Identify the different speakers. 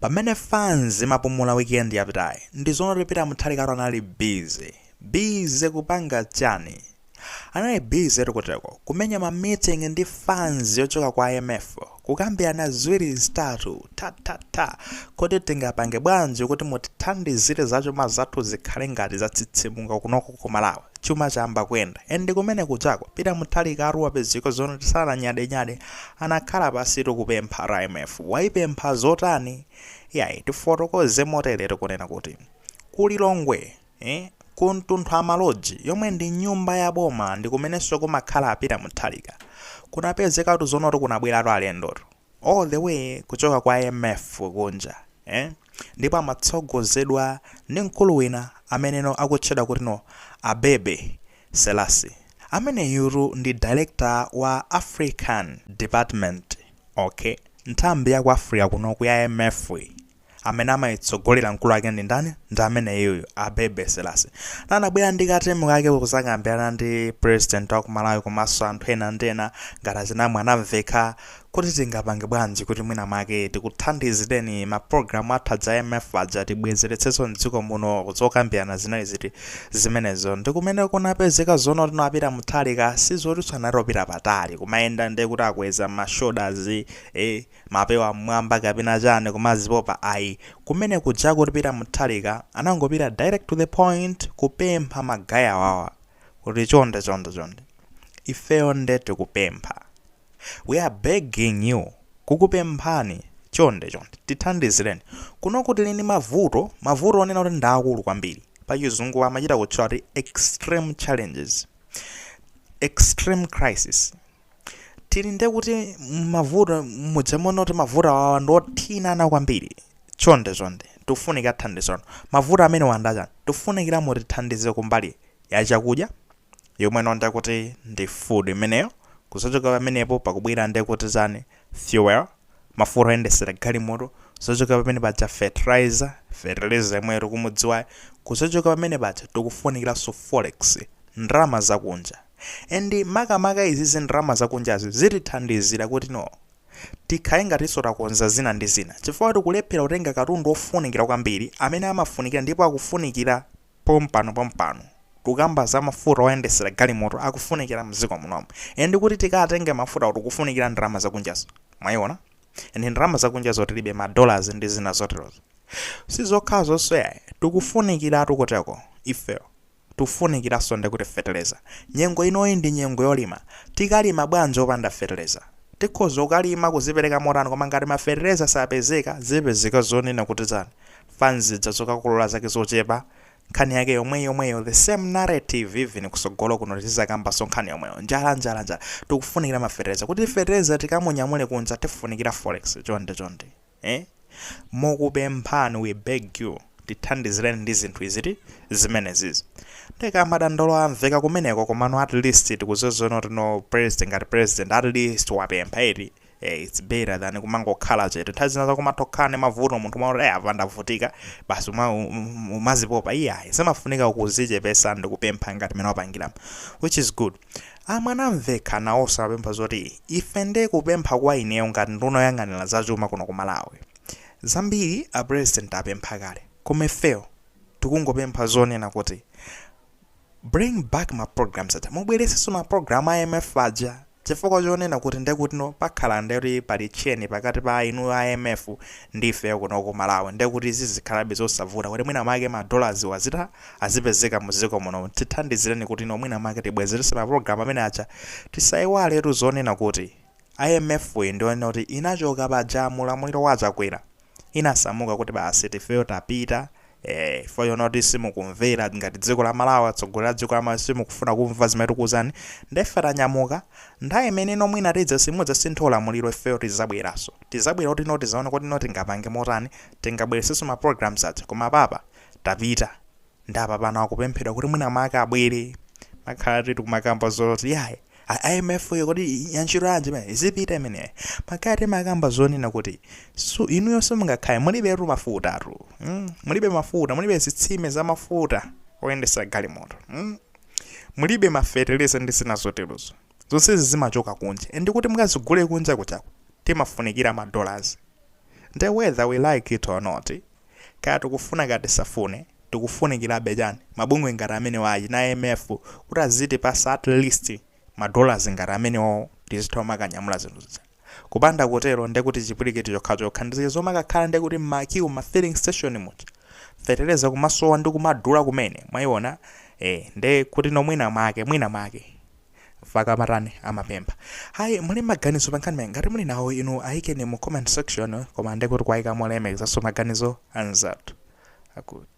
Speaker 1: Pamene fans imapumula weekend yapitayi, ndizoona kuti Peter Mutharika anali busy. Busy kupanga chani? Anali busy tikuteko kumenya ma meeting ndi fans yochoka kwa IMF, kukambirana ziwiri zitatu, ta ta ta, kuti tingapange bwanji kuti mutithandizire zachuma zathu zikhale ngati zatsitsimuka kunoko ku Malawi, chuma chayamba kuyenda. And kumene kuchako Peter Mutharika wapezeka zoona sananyadenyade, anakhala pasitu kupempha IMF. Waipempha zotani? Yayi, tifotokoze motere, tikunena kuti kulilongwe, ku Mtunthama Lodge, yomwe ndi nyumba ya boma ndi kumenenso kumakhala Peter Mutharika, kunapezekatu zonoti kunabweratu alendotu all the way kuchoka kwa IMF kunja, Ndipo amatsogozedwa ndi mkulu wina ameneno akutchedwa kuti no Abebe Selasi. Ameneyutu ndi director wa African Department, okay, nthambi ya ku Africa kunoku ya IMF. Amene amayitsogolera mkulu ake ndi ndani? Ndi ameneyuyu Abebe Selasi. Anabwera ndi ka team kake kuzakambirana ndi president wa ku Malawi komanso anthu ena ndi ena ngati achinamwe anamveka, kuti tingapange bwanji kuti mwina mwake tikuthandizireni ma program athu aja IMF aja tibwezeretsenso mdziko muno. Zokambirana zinali ziti zimenezo? Ndi kumene kunapezeka zoona tino a Peter Mutharika sizoti sanatopita patali kumayenda ndi kuti akweza ma shoulders, mapewa mmwamba kapena chani, kumazipopa, ayi. Kumene kuja kuti Peter Mutharika anangopita direct to the point kupempha ma guy awawa kuti chonde, chonde, chonde, ifeyo nde tikupempha, we are begging you, kukupemphani, chonde chonde tithandizireni kuno kuti lini mavuto, mavuto onena kuti ndaakulu kwambiri. Pachizungu amachita kutchula kuti extreme challenges, extreme crisis. Tili nde kuti mavuto mudzamona kuti mavuto awawa ndothinana kwambiri. Chonde chonde tikufunika thandizo. Mavuto amene wandachani? Tikufunikira mutithandize kumbali ya chakudya, yomwe nonda kuti ndi food imeneyo. Kusachoka pamenepo pakubwera nde kuti chani? Fuel, mafuta oyendesera galimoto. Kusachoka pamene paja fertilizer, fertilizer yomwe tikumudziwa. Kusachoka pamene paja tikufunikiranso forex, ndalama zakunja. And makamaka izizi, ndalama zakunjazi zitithandizira kuti no tikhale ngatinso takonza zina ndi zina, chifukwa tikulephera kutenga katundu ofunikira kwambiri amene amafunikira ndipo akufunikira pompano pompano. Tukamba za mafuta oyendesera galimoto, akufunikira mdziko munomu, and kuti tikatenge mafuta tikufunikira ndalama zakunjazo, mwayiona? And ndalama zakunjazo tilibe, ma dollars ndi zina zoterozo. Sizokhazo yayi, tikufunikira tukuteko ifeyo tikufunikiranso ndikuti feteleza. Nyengo inoyi ndi nyengo yolima. Tikalima bwanji opanda feteleza? Tikhoza kukalima kuzipereka motani, koma ngati mafeteleza sapezeka, zipezeka zonena kuti chani? Fanzidza zokakolola zake zochepa. Nkhani yake yomwe yomweyo, the same narrative. Even kusogolo kuno tizakambanso nkhani yomweyo, njala, njala, njala. Tikufunikira mafeteleza. Kuti feteleza tikamunyamule kunja tifunikira forex. Chonde chonde, Mokupemphani, we beg you, tithandizireni ndi zinthu iziti zimenezizi. Ndeka madandaulo amveka kumeneko, komano at least tikuzozona kuti no president, ngati president, at least wapempha iti. It's better than kumangokhala chete. Nthawi zina zakumatokhala ndi mavuto, munthu mwakuti apa ndavutika basi, umazipopa. Iyayi, zimafunika kuzichepesa ndi kupempha ngati mene wapangira, which is good. Amwanamvekha nawonso apempha zoti ife nde kupempha kwa ineyo ngati nduna yoyang'anira zachuma kuno ku Malawi, zambiri a president apempha kale, koma ifeyo tikungopempha zonena kuti bring back ma programs aja, mubweresenso ma program a IMF aja, chifukwa chonena kuti ndekuti no pakhala ndekuti pali chain pakati pa inu a IMF ndi ifeyo kuno ku Malawi, ndekuti zizikhalabe zosavuta kuti mwina make ma dollars wazita azipezeka muziko muno. Tithandizireni kuti no mwina make tibwezerese ma program amene aja. Tisayiwaletu zonena kuti IMF iyi ndionena kuti inachoka paja mulamuliro wa Chakwera, inasamuka kuti basi tifeyo tapita, chifukwa chonena kuti simukumvera ngati dziko la Malawi, atsogoleri a dziko la Malawi simukufuna kumva zimene tikuwuzani, ndefe tanyamuka. Nthawi imene ino mwina tidza simudzasintha ulamuliro, ifeyo tizabweranso, tizabwera kuti no tizaone kuti no tingapange motani, tingabweresenso ma programs aja, koma papa tapita. Ndapa pano akupemphedwa kuti mwina make abwere. Makhala titi kumakamba zoti yayi, IMF yo kuti yantchito yanji imene izipita imeneyi? Makhala timakamba zonena kuti su inuyo simungakhale mulibetu mafutatu, Mulibe mafuta, mulibe zitsime za mafuta oyendesa galimoto, Mulibe mafeteleza ndi zina zoterozo. Zonsezi zimachoka kunja, and kuti mukazigule kunja kuchako timafunikira ma dollars. Nde whether we like it or not, kaya tikufuna kaya tisafune, tikufunikirabe chani? Mabungwe ngati amenewa achina IMF kuti azitipasa at least ma dollars ngati amenewo, tizitha kumakanyamula zinthu zija. Kupanda kutero, ndekuti chipwirikiti chokhachokha ndi zomakakhala, ndekuti mma queue, ma filling station muja, fetereza kumasowa ndi kumadula kumene mwayiona. Nde kuti no, mwina mwake faka matani amapempha. Hayi, muli maganizo pa nkhani? Ngati muli nawo inu, ayikeni mu comment section, koma ndekuti kwayika molemekezanso maganizo anzathu akuti.